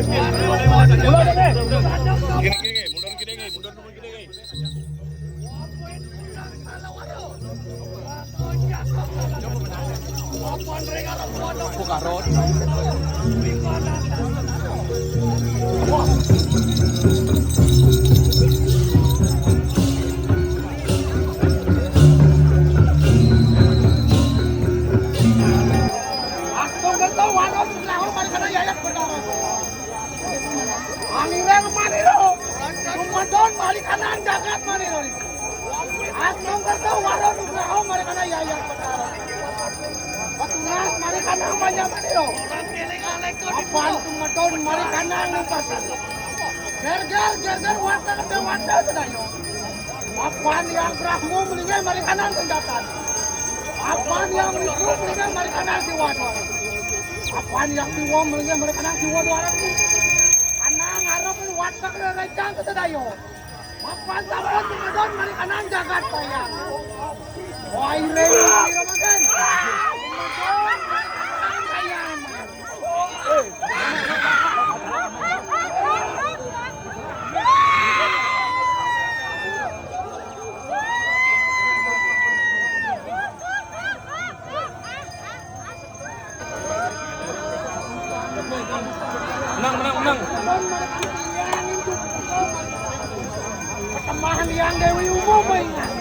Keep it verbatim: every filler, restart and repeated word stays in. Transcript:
Gini, gini, gini, mundur gini, gini, mundur dulu gini, gini. Buka road. Aku ngerti warung, aku mari kana yayak perkara. Angireng maniro. Lumadon marikanan jagat maniro. Asung kerto waro nugraho marikana yaya. Petunas marikana manya maniro. Apan tumedon marikana nupasan. Gerger, gerger, wata kete wata sedayo. Apan yang Brahmo melingin marikanan senjatan. Apan yang Wisnu melingin marikanan siwat. Apan yang Siwa melingin marikanan siwa duaran. Anang arep watak rerejang kesedayo. Apan sampun tumedon marikanan jagat bayang. Wah, ireng, ireng makan. Menang, menang, menang. Persembahan yang Dewi Umum, ingat.